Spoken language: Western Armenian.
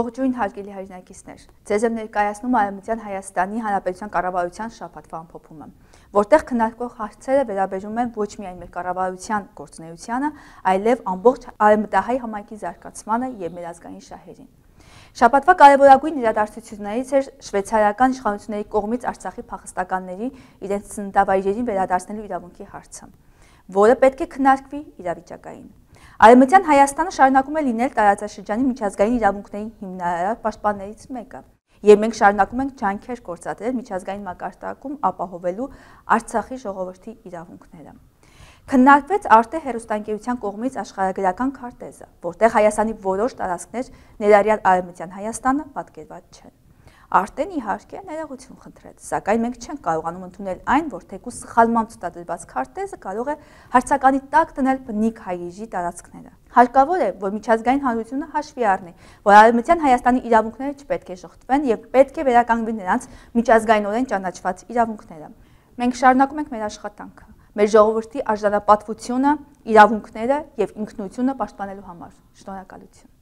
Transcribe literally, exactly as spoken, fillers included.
Ողջույն, հարգելի հայրենակիցներ։ Ձեզ եմ ներկայացնում Արեւմտեան Հայաստանի Հանրապետության կառավարութեան շաբաթուան ամփոփումը, որտեղ քննարկվող հարցերը վերաբերում են ոչ միայն մեր կառավարութեան գործունեությանը, այլեւ ամբողջ արեւմտահայ համայնքի զարգացմանը եւ մեր ազգային շահերին։ Շաբաթուան կարեւորագոյն իրադարձութիւններից էր շվեյցարական իշխանութիւնների կողմից Արցախի փախստականների իրենց ծննդավայրերին վերադարձնելու իրաւունքի հարցը, որը պէտք է քննարկուի իրավիճակային։ Արեւմտեան Հայաստանը շարունակում է լինել տարածաշրջանի միջազգային իրաւունքների հիմնարար պաշտպաններից մէկը, եւ մենք շարունակում ենք ջանքեր գործադրել միջազգային մակարդակում ապահովելու Արցախի ժողովրդի իրաւունքները։ Քննարկուեց Արտէ հեռուստաընկերութեան կողմից աշխարհագրական քարտեզը, որտեղ Հայաստանի որոշ տարածքներ, ներառյալ Արեւմտեան Հայաստանը, պատկերված չեն։ Արտէն, իհարկե, ներողութիւն խնդրեց, սակայն մենք չենք կարողանում ընդունել այն, որ թեկուզ սխալմամբ ցուցադրուած քարտեզը կարող է հարցականի տակ դնել բնիկ հայ գիժի տարածքները։ Հարկաւոր է, որ միջազգային հանրութիւնը հաշուի առնի, որ Արեւմտեան Հայաստանի իրաւունքները չպետք է ժխտուեն եւ պէտք է վերականգնուին նրանց միջազգայինօրէն ճանաչուած իրաւունքները։ Մենք շարունակում ենք մեր աշխատանքը, մեր ժողովրդի արժանապատվութիւնը, իրաւունքները եւ ինքնութիւնը պաշտպանելու համար։ Շնորհակալութիւն։